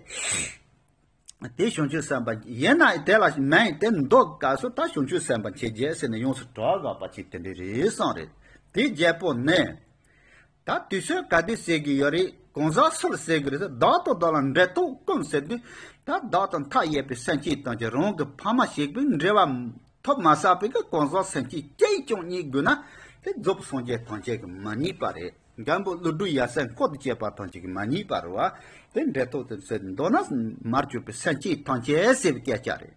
དེ་བྱང་ཆུབ་སེམས་དཔའ་ཡིན་ན་དེ་ལ་མིང་དེ་འདོགས་སྐབས་སུ་ད་བྱང་ཆུབ་སེམས་དཔའ་མཆེད་བརྒྱད་ཟེར་ནས་ཡོངས་སུ་གྲགས་དགོས་པ་ཅིག་དེ་འདྲ་རེད་གསུངས་རེད། དེ་བརྒྱད་པོ་ནི། ད་དུས་ཚོད་ག་དུས་ཟེར་གྱི་ཡོད་རེད། གང་ཟག་སུ་ལ་ཟེར་གི་རེད་ཟེར། བདག་དང་བདག་ལ་འབྲེལ་ཐོགས་ཀུན་ཟེར་དུས། ད་བདག་དང་མཐའ་ཡས་པའི་སེམས་ཅན་ཐམས་ཅད། རང་གི་ཕ་མ་ཞིག་པའི་འབྲེལ་བ་ཐོབ་མ་ཟད་པའི་གི་གང་ཟག་སེམས་ཅན་གཅིག་ཀྱང་རྙེད་དགོས་ན། དེ་རྫོགས་པའི་སངས་རྒྱས་ཐམས་ཅད་ཀྱིས་མ་རྙེད་པ་རེད། མགོན་པོ་ཀླུ་སྒྲུབ་ཡབ་སྲས་འཁོར་དང་བཅས་པ་ཐམས་ཅད་ཀྱིས་མ་རྙེད་པ་རེད་བ། དེ་འབྲེལ་ཐོགས་དེ་ཟེར་མདོར་ན་མར་གྱུར་པའི་སེམས་ཅན་ཐམས་ཅད་ཟེར་བའི་སྐད་ཆ་རེད།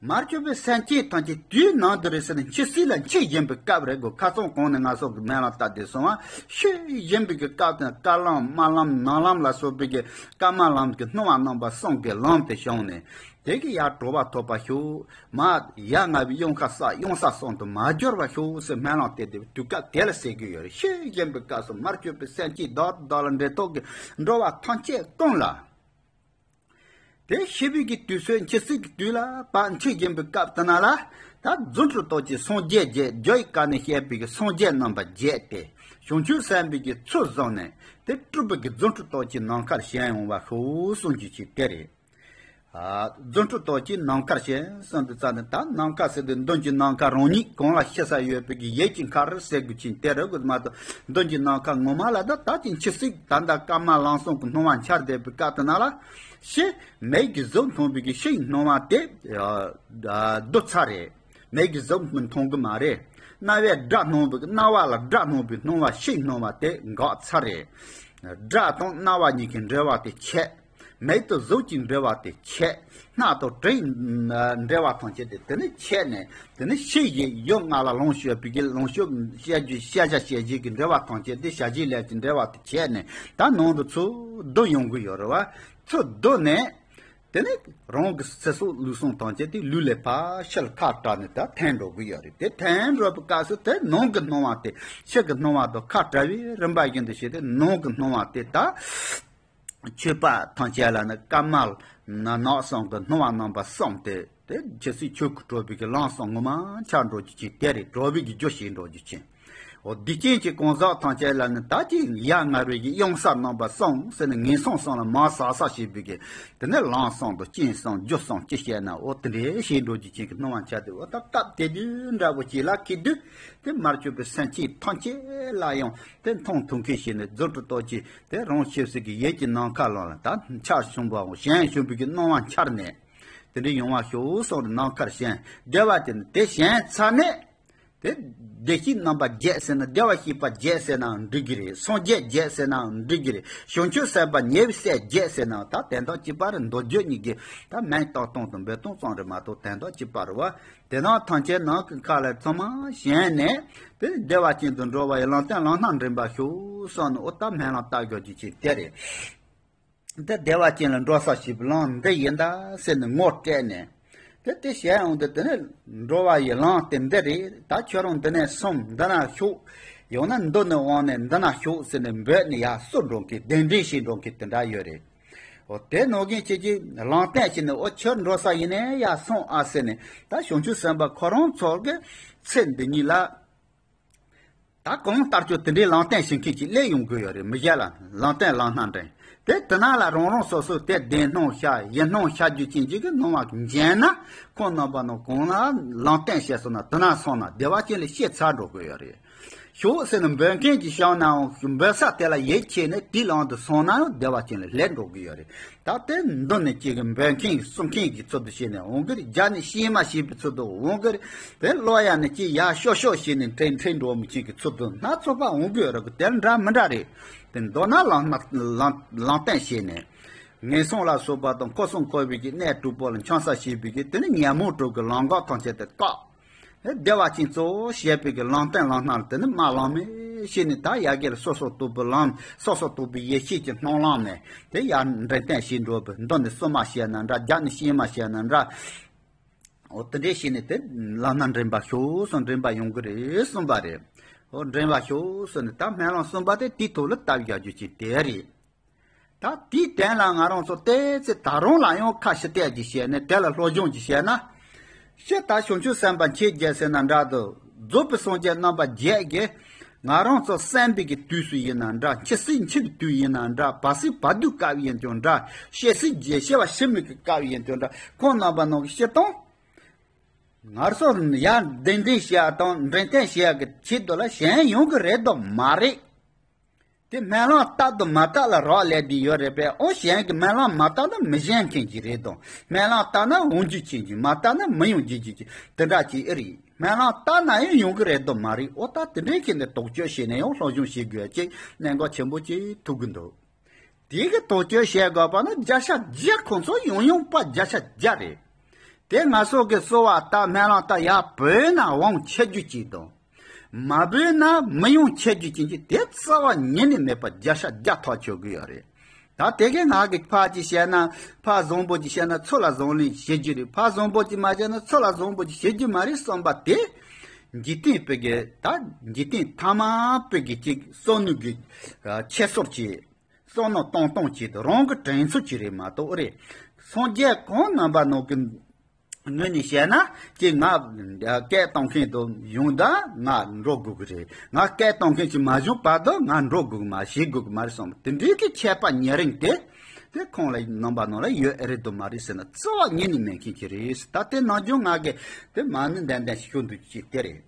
མར་གྱུར་པའི་སེམས་ཅན་ཐམས་ཅད་དུས་ནམ་དུ་རེད་ཟེར་ན། འཆི་སྲིད་ལ་འཆི་བཞིན་པའི་སྐབས་རེད་གོ། ཁ་སང་གོང་ནས་ང་ཚོ་གི་སྨོན་ལམ་བཏབ་བསྡད་སོང་བ། འཆི་བཞིན་པའི་གི་སྐབས་དང་། དཀར་ལམ་དམར་ལམ་ནག་ལམ་ལ་སོགས་པའི་གི་སྐར་མ་ལམ་གྱི་སྣང་བ་རྣམ་པ་གསུམ་གྱི་ལམ་དེ་བྱུང་ནས། དེ་གི་ཡར་གྲོལ་བ་ཐོབ་པར་ཤོག་མ་ཡ་ང་བའི་གཡང་ཁ་ས་གཡང་ས་གསུམ་དུ་མ་གྱུར་པར་ཤོག་ཟེར་སྨོན་ལམ་བཏབ་བསྡད་པའི་དུས་སྐབས་དེ་ལ་ཟེར་གི་ཡོད་རེད། འཆི་བཞིན་པའི་སྐབས་སུ་མར་གྱུར་པའི་སེམས་ཅན་བདག་དང་བདག་ལ་འབྲེལ་ཐོགས་ཀྱི་འགྲོ་བ་ཐམས་ཅད་ཀུན་ལ། དེ་འཆི་བའི་གི་དུས་ཚོད། འཆི་སྲིད་ཀྱི་དུས་ལ་བབ། འཆི་བཞིན་པའི་སྐབས་དེ་ན་ལ། ད་རྫུ་འཕྲུལ་སྟོབས་ཀྱིས་སངས་རྒྱས་བརྒྱད། རྒྱ་ཡི་བཀའ་ནས་བཤད་པའི་གི་སངས་རྒྱས་རྣམ་པ་བརྒྱད་དེ། བྱང་ཆུབ་སེམས་དཔའི་གི་ཚུལ་བཟུང་ནས། དེ་སྤྲུལ་པའི་གི་རྫུ་འཕྲུལ་སྟོབས་ཀྱིས་ནམ་མཁར་བཞེངས་ཡོང་བར་ཤོག་གསུངས་རྒྱུ་ཅིག་དེ་རེད། ཨ། རྫུ་འཕྲུལ་སྟོབས་ཀྱིས་ནམ་མཁར་བཞེངས་གསུངས་དུས་ཙམ་ནས། ད་ནམ་མཁའ་ཟེར་དུས་མདུན་གྱི་ནམ་མཁའ་རང་ཉིད་གང་ལ་ཤི་ས་ཡོད་པའི་གི་ཡུལ་གྱི་མཁར་ཟེར་དགོས་ཀྱི་དེ་རེད་གོ་མ་གཏོགས། མདུན་གྱི་ནམ་མཁའ་ངོ་མ་ལ་ད་ད་ཅིག་འཆི་སྲིད། ད་ལྟ་སྐར་མ་ལམ་གསུམ་གྱི་སྣང་བ་འཆར་བསྡད་པའི་སྐབས་དེ་ན་ལ། ཤི། མིག་གིས་གཟུགས་མཐོང་བའི་གི་ཤིའི་སྣང་བ་དེ། ཨ། ཨ། བསྡུ་ཚར་རེད། མིག་གིས་གཟུགས་མི་མཐོང་གི་མ་རེད། རྣ་བས་སྒྲ་སྣང་བའི་གི། རྣ་བ་ལ་སྒྲ་སྣང་བའི་སྣང་བ། ཤིའི་སྣང་བ་དེ་འགག་ཚར་རེད། སྒྲ་དང་རྣ་བ་གཉིས་ཀྱི་འབྲེལ་བ་དེ་ཆད། མིག་དང་གཟུགས་ཀྱི་འབྲེལ་བ་དེ་ཆད། སྣ་དང་དྲི་ཡི་འབྲེལ་བ་ཐམས་ཅད་དེ་དེ་ནས་ཆད་ནས། དེ་ནས་ཤི་ཡི་ཡུལ་ལྔ་ལ་ལོངས་སྤྱོད་པའི་གི་ལོངས་སྤྱོད་བཤད་རྒྱུ། ཤེས་བྱ་བཤད་རྒྱུ་གི་འབྲེལ་བ་ཐམས་ཅད་དེ། བྱ་བྱེད་ལས་ཀྱི་འབྲེལ་བ་དེ་ཆད་ནས། ད་ནང་དུ་ཚུར་བསྡུ་ཡོང་གི་ཡོད་རེད་བ། ཚུར་བསྡུ་ནས། དེ་ནས་རང་གི་ཚེ་སྲོག་ལུས་ཟུངས་ཐམས་ཅད་དེ་ལུས་ལས་ཕར་ཕྱི་ལ་ཁ་བྲལ་ནས་ད་ཐོན་འགྲོ་གི་ཡོད་རེད། དེ་ཐོན་འགྲོ་བའི་སྐབས་སུ་དེ་ནང་གི་སྣང་བ་དེ། ཕྱི་གི་སྣང་བ་དང་ཁ་བྲལ་བའི་རིམ་པ་བཞིན་དུ་བྱས་ཏེ། ནང་གི་སྣང་བ་དེ་ད། མཆོད་པ་ཐམས་ཅད་ལ་ནི་སྐར་མ་ནག་གསུམ་གྱི་སྣང་བ་རྣམ་པ་གསུམ་སྟེ། དེ་འཆི་སྲིད་ཆོས་ཀྱི་གྲོལ་བའི་གི་ལམ་གསུམ་ངོ་མ་འཆར་འགྲོ་རྒྱུ་ཅིག་དེ་རེད། གྲོལ་བའི་གི་རྒྱུ་བྱེད་འགྲོ་རྒྱུ་ཅིག་འོ། སྡིག་ཅན་གྱི་གང་ཟག་ཐམས་ཅད་ལ་ནི་ད་ཅིག་ཡ་ང་བའི་གི་གཡང་ས་རྣམ་པ་གསུམ་ཟེར་ནས། ངན་སོང་གསུམ་ལ་མར་ཟག་ས་བྱེད་པའི་གི། དེ་ནས་ལམ་གསུམ་དང་རྐྱེན་གསུམ་རྒྱུ་གསུམ་ཅི་བྱས་ན། འོ། དེ་འདྲའི་བྱེད་འགྲོ་རྒྱུ་ཅིག་གི་སྣང་བ་འཆར་ཏེ། འོ། ད་སྐབས་དེ་དུས་འདྲ་བོ་ཅིག་ལ་སྐྱེས་དུས། དེ་མར་གྱུར་པའི་སེམས་ཅན་ཐམས་ཅད་ལ་ཡང་དེ་མཐོང་ཐུབ་མཁན་བྱས་ནས། རྫུ་འཕྲུལ་སྟོབས་ཀྱིས་དེ་རང་འཆི་སྲིད་ཀྱི་ཡུལ་གྱི་ནམ་མཁའ་ལ་ལ་ད་འཆར་བྱུང་བའམ་བཞེངས་བྱུང་བའི་གི་སྣང་བ་འཆར་ནས། དེ་འདྲ་ཡོང་བར་ཤོག་གསུངས་ནས་ནམ་མཁར་བཞེངས། བདེ་བ་ཅན་དེ་བཞེངས་ཚར་ནས། དེ་བདེ་སྐྱིད་རྣམ་པ་བརྒྱད་ཟེར་ན། བདེ་བར་གཤེགས་པ་བརྒྱད་ཟེར་ནའང་འགྲིག་གི་རེད། སངས་རྒྱས་བརྒྱད་ཟེར་ནའང་འགྲིག་གི་རེད། བྱང་ཆུབ་སེམས་དཔའ་ཉེ་བའི་སྲས་བརྒྱད་ཟེར་ནའང་ད་དོན་དག་གཅིག་པ་རེད། མདོ་རྒྱུད་གཉིས་ཀྱི་ད་མིང་བཏགས་སྟངས་དང་འབོད་སྟངས་ཙམ་རེད་མ་གཏོགས་དོན་དག་གཅིག་པ་རེད་བ། དེ་རྣམས་ཐམས་ཅད་ནམ་མཁའི་མཁའ་ལ་ཚང་མ་བཞེངས་ནས། དེ་བདེ་བ་ཅན་དུ་འགྲོ་བ་ཡི་ལམ་སྟོན་ལམ་སྣ་འདྲེན་པར་ཤོག་གསུངས་ནས། འོ། ད་སྨོན་ལམ་བཏབ་དགོས་རྒྱུ་ཅིག་དེ་རེད། དེ་བདེ་བ་ཅན་ལ་འགྲོ་ས་ཞིག་གི་ལམ་འདི་ཡིན་ད་ཟེར་ནས་ངོ་སྤྲད་ནས། དེ་དེ་བྱས་ཡོང་དུས། དེ་ནས་འགྲོ་བ་ཡི་ལམ་དེ་འདི་རེད། ད་ཁྱོད་རང་འདི་ནས་སོང་། འདི་ན་ཤོག་ཡང་ན་མདུན་ནས་འོང་ནས་འདི་ན་ཤོག་ཟེར་ནས་འབོད་ནས་ཡར་བསུ་འགྲོ་མཁན། གདན་འདྲེན་བྱེད་འགྲོ་མཁན་དེ་འདྲ་ཡོད་རེད། འོ། དེ་ནང་བཞིན་ཁྱེད་ཀྱིས་ལམ་སྟོན་བྱས་ནས། འོ། ཁྱོད་འགྲོ་ས་ཡིན་ནའི་ཡར་སོང་ཨ་ཟེར་ནས། ད་བྱང་ཆུབ་སེམས་དཔའ་ཁོ་རང་ཚོ་གི་ཚེ་འདི་ཉིད་ལ། ད་གང་ལྟར་ཀྱང་དེ་འདྲའི་ལམ་སྟོན་བྱེད་མཁན་ཅིག་སླེབས་ཡོང་གི་ཡོད་རེད། མི་གཞན་ལ་ལམ་སྟོན་ལམ་སྣ་འདྲེན། དེ་དེ་ན་ལ་རང་རང་སོ་སོའི་དེ་བདེན་སྣང་ཤར་ཡིན་སྣང་ཤར་རྒྱུ་ཅན་ཅིག་གི་སྣང་བ་འཇོན་ན། ཁོང་རྣམ་པ་རྣམས་གང་ལ་ལམ་སྟོན་བྱས་སོང་ན། དེ་ན་སོང་ན་བདེ་བ་ཅན་ལ་སྐྱེ་ཚར་འགྲོ་གི་ཡོད་རེད། ཤོག་ཟེར་ནས་འབོད་མཁན་གྱིས་བཤད་ནའང་། འབོད་ས་དེ་ལ་ཡིད་ཆེས་ནས་དེའི་ལམ་དུ་སོང་ནའང་བདེ་བ་ཅན་ལ་སླེབས་འགྲོ་གི་ཡོད་རེད། ད་དེ་མདུན་ནས་ཅིག་གི་འབོད་མཁན་གྱིས་གསུང་མཁན་གྱི་ཚུལ་དུ་བྱས་ནས་འོང་གི་རེད། རྒྱབ་ནས་བཤད་མ་བྱས་པའི་ཚུལ་དུ་འོང་གི་རེད། དེ་ཀློག་ཡ་ནས་ཅིག་ཡར་ཤོག་ཤོག་བྱས་ནས་འཁྲིད་འཁྲིད་འགྲོ་མི་བྱེད་ཀྱི་ཚུལ་དུ་སྣ་ཚོགས་པ་འོང་གི་ཡོད་རེད། དེ་འདྲ་མི་འདྲ་རེད། དེ་མདོར་ན་ལམ་སྣ་ལམ་ལམ་སྟོན་བྱས་ནས། ངན་སོང་ལ་སོགས་པ་དང་འཁོར་གསུམ་འཁོར་བའི་གི་གནས་དྲུག་པོ་ལ་འཁྱམ་ས་བྱེད་པའི་གི། དེ་ནི་ཉོན་མོངས་དྲུག་གི་ལམ་འགག་ཐམས་ཅད་དེ་བཀག་བདེ་བ་ཅན་གཙོ་བོ་བྱེད་པའི་གི་ལམ་སྟོན་ལམ་སྣ་ལ་དེ་ནི་མ་ལམ་མེ་བྱས་ནས། ད་ཡ་གི་ལ་སོ་སོར་རྟོག་པའི་ལམ། སོ་སོར་རྟོག་པའི་ཡེ་ཤེས་ཀྱི་སྣང་ལམ་ནས་དེ་ཡར་འདྲེན་སྟོན་བྱེད་འགྲོ་བའི། མདུན་ནས་གསུང་མ་བྱས་ན་འདྲ། རྒྱབ་ནས་བཤད་མ་བྱས་ན་འདྲ། འོ། དེ་འདྲས་བྱས་ནས་དེ་ལམ་སྣ་འདྲེན་པར་ཤོག་གསུངས། འདྲེན་པར་ཡོང་གི་རེད་གསུངས་པ་རེད། འོ། འདྲེན་པར་ཤོག་གསུངས་ནས་ད་སྨོན་ལམ་གསུངས་པ་དེ་དེའི་ཐོག་ལ་བཏབ་བཞག་རྒྱུ་ཅིག་དེ་རེད། ད་དེའི་དོན་ལ་ང་རང་ཚོ་ཏོག་ཙམ་ད་རུང་ལ་ཡང་ཁ་ཕྱི་བལྟས་ཀྱིས་བཤད་ནས། དེ་ལ་སློབ་སྦྱོང་གིས་བཤད་ན། སྤྱིར་ད་བྱང་ཆུབ་སེམས་དཔའ་མཆེད་བརྒྱད་ཟེར་ན་འདྲ་འདུག་རྫོགས་པའི་སངས་རྒྱས་རྣམ་པ་བརྒྱད་ཀྱིས། ང་རང་ཚོ་གསོན་པའི་གི་དུས་སུ་ཡིན་ན་འདྲ། འཆི་སྲིད་འཆི་བའི་དུས་ཡིན་ན་འདྲ། བར་སྲིད་བར་དོའི་སྐབས་ཡིན་ཀྱང་འདྲ། ཤི་སྲིད་ཤི་བ་ཤི་མི་གི་སྐབས་ཡིན་ཀྱང་འདྲ། ཁོང་རྣམ་པ་རྣམས་ཀྱི་སྤྱིར་བཏང་ངར་སོ་ཡར་གདན་འདྲེན་བྱེད་ཡ་དང་འདྲེན་སྟོན་བྱེད་ཡ་གི་ཆེད་དུ་ལ་བཞེངས་ཡོང་གི་རེད་དམ་མ་རེད། དེ་སྨོན་ལམ་བཏབ་དང་མ་བཏབ་ལ་རག་ལས་བསྡད་ཡོད་རེད་པས། ཨོ་གཞན་གྱིས་སྨོན་ལམ་མ་བཏབ་ན་མི་གཞན་མཁན་གྱི་རེད་དང་། སྨོན་ལམ་བཏབ་ན་འོང་རྒྱུ་ཅན་གྱི། མ་བཏབ་ན་མི་ཡོང་རྒྱུ་ཅན་གྱི་དེ་འདྲ་ཅིག་ཨེ་རེད། སྨོན་ལམ་བཏབ་ན་ཡང་ཡོང་གི་རེད་དང་མ་རེད། ཨོ་ད་དེ་འདྲའི་ཁྱེད་ནས་དོགས་གཅོད་བྱས་ནས་ཡང་སློབ་སྦྱོང་བྱེད་དགོས་ཅིག་གནད་འགག་ཆེན་པོ་ཅིག་ཐུག་གི་འདུག་དེ་གི་དོགས་གཅོད་བྱེད་དགོས་པ་ན་བརྒྱ་ཆ་བརྒྱ་ཁོང་ཚོ་ཡོང་ཡོང་པ་བརྒྱ་ཆ་བརྒྱ་རེད། དེ་ང་ཚོ་གི་གསོལ་བ་བཏབ་སྨོན་ལམ་བཏབ་ཡར་བོད་ན་དབང་ཆེ་རྒྱུ་ཅིག་དང་། མ་བོད་ན་མི་ཡོང་ཆེ་རྒྱུ་ཅན་གྱི་དེ་རྩ་བ་ཉིད་ནས་མེད་པ་བརྒྱ་ཆ་བརྒྱ་ཐག་ཆོད་གི་ཡོད་རེད། ད་དེ་གའི་ང་གི་ཕར་ཅིག་བཤད་ན་ཕར་བཟང་པོ་ཅིག་བཤད་ན་ཚུར་ལ་བཟང་ལན་བྱེད་རྒྱུ་རེད། ཕར་བཟང་པོ་ཅིག་མ་བཤད་ན་ཚུར་ལ་བཟང་པོ་ཅིག་བྱེད་རྒྱུ་མ་རེད་བསམ་པ་དེ། འཇིག་རྟེན་པའི་གི་ད་འཇིག་རྟེན་ཐ་མ་པའི་གི་ཅིག་བསམ་ནུས་གི་ཁྱད་གསོར་གྱི་བསམ་ནོ་གཏོང་གཏོང་བྱེད་དུ་རང་གི་དྲན་ཚུལ་གྱི་རེད་མ་གཏོགས་རེད། སངས་རྒྱས་གང་རྣམ་པ་ནང་གི་ངོས་ནས་བཤད་ན་ཅིག་ང་སྐད་གཏོང་མཁན་དུ་ཡོང་ད་ང་འགྲོ་དགོས་ཀྱི་རེད། ང་སྐད་གཏོང་མཁན་ཅིག་མ་བྱུང་བར་དུ་ང་འགྲོ་དགོས་ཀྱི་མ་བྱེད་དགོས་ཀྱི་མ་རེད་བསམ། དེ་འདྲའི་གི་ཁྱད་པར་ཉེ་རིང་དེ་དེ་ཁོང་ལ་རྣམ་པ་ནང་ལ་ཡོད་ཨེ་རེད་དུ་མ་རེད་ཟེར་ན་རྩ་བ་ཉིད་ནས་མེད་མཁན་ཅིག་རེད། ད་དེ་ནང་བྱུང་ང་གི་དེ་མ་ཎི་འདོན་འདོན་ཞིག་ཤོད་འདུག་ཅིག་དེ་རེད།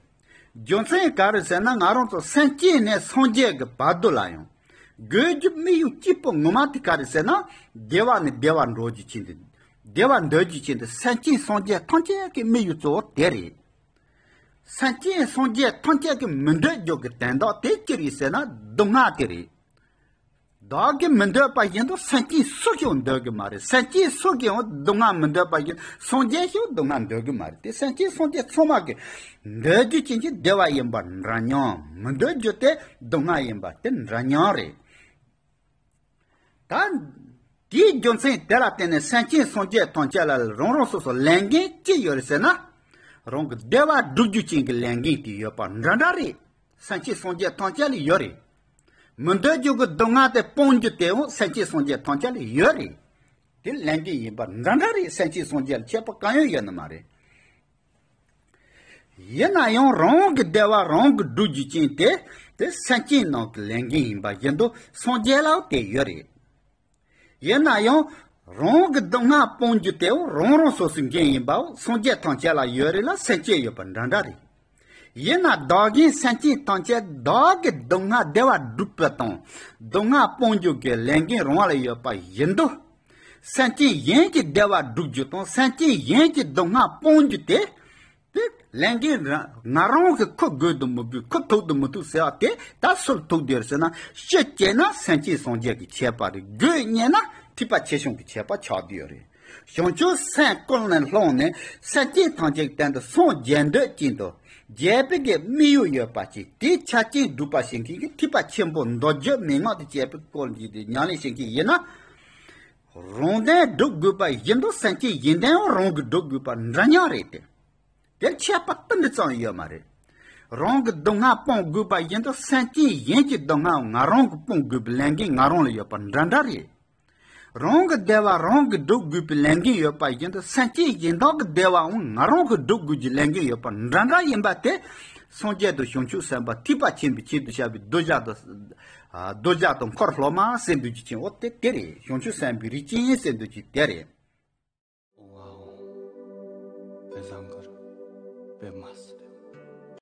རྒྱུ་མཚན་ག་རེ་ཟེར་ན་ང་རང་ཚོ་སེམས་ཅན་ནས་སངས་རྒྱས་ཀྱི་བར་དུ་ལ་ཡང་དགོས་རྒྱུ་དམིགས་ཡུལ་གཅིག་པོ་ངོ་མ་དེ་ག་རེ་ཟེར་ན་བདེ་བ་ནས་བདེ་བ་འགྲོ་རྒྱུ་ཅན་དེ། བདེ་བ་འདོད་རྒྱུ་ཅན་དེ་སེམས་ཅན་སངས་རྒྱས་ཐམས་ཅད་ཀྱི་དམིགས་ཡུལ་གཙོ་བོ་དེ་རེད། སེམས་ཅན་སངས་རྒྱས་ཐམས་ཅད་ཀྱི་མི་འདོད་རྒྱུ་གི་དོན་དག་དེ་ཅི་རེད་ཟེར་ན་སྡུག་བསྔལ་དེ་རེད། བདག་གིས་མི་འདོད་པ་བཞིན་དུ་སེམས་ཅན་སུ་ཞིག་འདོད་ཀྱི་མ་རེད། སེམས་ཅན་སུ་གིས་ཡང་སྡུག་བསྔལ་མི་འདོད་པ་བཞིན་སངས་རྒྱས་ཤིག་སྡུག་བསྔལ་འདོད་ཀྱི་མ་རེད་དེ། སེམས་ཅན་སངས་རྒྱས་ཚང་མ་གིས་འདོད་རྒྱུ་ཅན་གྱི་བདེ་བ་ཡིན་པ་འདྲ་མཉམ། མི་འདོད་རྒྱུ་དེ་སྡུག་བསྔལ་ཡིན་པ་དེ་འདྲ་མཉམ་རེད། ད་དེའི་རྒྱུ་མཚན་དེ་ལ་བརྟེན་ནས་སེམས་ཅན་སངས་རྒྱས་ཐམས་ཅད་ལ་རང་རང་སོ་སོ་ལས་འགན་ཅི་ཡོད་རེད་ཟེར་ན། རང་གི་བདེ་བ་སྒྲུབ་རྒྱུ་ཅན་གྱི་ལས་འགན་དེ་ཡོད་པ་འདྲ་འདྲ་རེད། སེམས་ཅན་སངས་རྒྱས་ཐམས་ཅད་ལ་ཡོད་རེད། མི་འདོད་རྒྱུ་གི་སྡུག་བསྔལ་དེ་སྤོང་རྒྱུ་དེའང་སེམས་ཅན་སངས་རྒྱས་ཐམས་ཅད་ལ་ཡོད་རེད། དེ་ལས་འགན་ཡིན་པ་འདྲ་འདྲ་རེད། སེམས་ཅན་སངས་རྒྱས་ལ་ཁྱད་པར་གང་ཡང་ཡོད་ནི་མ་རེད། ཡིན་ན་ཡང་རང་གི་བདེ་བ་རང་གིས་སྒྲུབ་རྒྱུ་ཅན་དེ་དེ་སེམས་ཅན་རྣམས་ཀྱི་ལས་འགན་ཡིན་པ་བཞིན་དུ་སངས་རྒྱས་ལའང་དེ་ཡོད་རེད། ཡིན་ན་ཡང་རང་གི་སྡུག་བསྔལ་སྤོང་རྒྱུ་དེའང་རང་རང་སོ་སོའི་འགན་ཡིན་པའང་སངས་རྒྱས་ཐམས་ཅད་ལ་ཡོད་རེད་ལ་སེམས་ཅན་ཡོད་པ་འདྲ་འདྲ་རེད། ཡིན་ན་བདག་གིས་སེམས་ཅན་ཐམས་ཅད་བདག་གི་སྡུག་བསྔལ་བདེ་བ་སྒྲུབ་པ་དང་སྡུག་བསྔལ་སྤོང་རྒྱུ་གི་ལས་འགན་རང་ལ་ཡོད་པ་བཞིན་དུ། སེམས་ཅན་གཞན་གྱི་བདེ་བ་སྒྲུབ་རྒྱུ་དང་སེམས་ཅན་གཞན་གྱི་སྡུག་བསྔལ་སྤོང་རྒྱུ་དེ། དེ་ལས་འགན་ར་ང་རང་གི་ཁུར་དགོས་དུ་མི་དགོས། ཁུར་ཐུབ་དུ་མི་ཐུབ་ཟེར་བ་དེ་ད་སུར་ཐུག་བསྡད་ཟེར་ན། ཤི་བྱས་ན་སེམས་ཅན་སངས་རྒྱས་ཀྱི་ཁྱད་པར་རེད། དགོས་རྙེད་ན་ཐེག་པ་ཆེ་ཆུང་གི་ཁྱད་པར་ཆགས་བསྡད་ཡོད་རེད། བྱང་ཆུབ་སེམས་ཀུན་ནས་བསླངས་ནས་སེམས་ཅན་ཐམས་ཅད་ཀྱི་དོན་དུ་སངས་རྒྱས་འདོད་ཅན་དུ་རྒྱས་པའི་གི་དམིགས་ཡུལ་ཡོད་པ་ཅིག་དེའི་ཆ་རྐྱེན་སྒྲུབ་པ་བྱེད་མཁན་གྱི་ཐེག་པ་ཆེན་པོ་མདོ་རྒྱུད་མན་ངག་ཏུ་བྱས་པའི་སྐོར་གྱི་དེ་ཉམས་ལེན་བྱེད་མཁན་ཡིན་ན། རང་དོན་སྒྲུབ་དགོས་པ་བཞིན་དུ་སེམས་ཅན་གཞན་དོན་ཡང་རང་གིས་སྒྲུབ་དགོས་པ་འདྲ་མཉམ་རེད་དེ། དེར་ཁྱད་པར་ཏིལ་འབྲུ་ཙམ་ཡོད་མ་རེད། རང་གི་སྡུག་བསྔལ་སྤོང་དགོས་པ་བཞིན་དུ་སེམས་ཅན་གཞན་གྱི་སྡུག་བསྔལ་ང་རང་གིས་སྤོང་དགོས་པའི་ལས་འགན་ང་རང་ལ་ཡོད་པ་འདྲ་འདྲ་རེད། རང་གི་བདེ་བ་རང་གིས་སྒྲུབ་དགོས་པའི་ལས་འགན་ཡོད་པ་བཞིན་དུ་སེམས་ཅན་གཞན་དག་གི་བདེ་བའང་ང་རང་གིས་སྒྲུབ་དགོས་ཀྱི་ལས་འགན་ཡོད་པ་འདྲ་འདྲ་ཡིན་པ་དེ། སངས་རྒྱས་དང་བྱང་ཆུབ་སེམས་དཔའ་ཐེག་པ་ཆེན་པོའི་ཆེད་དུ་བཤད་པའི་གདུལ་བྱ་དང་། གདུལ་བྱ་དང་འཁོར་སློབ་མ་ཟེར་འདུག་ཅི་ཅིང་འོ་དེ་དེ་རེད། བྱང་ཆུབ་སེམས་དཔའི་རིགས་ཅན་ཟེར་འདུག་ཅི་དེ་རེད། ཨོཾ་ཨཱཿཧཱུྃ་བཛྲ་གུ་རུ་པདྨ་སིདྡྷི།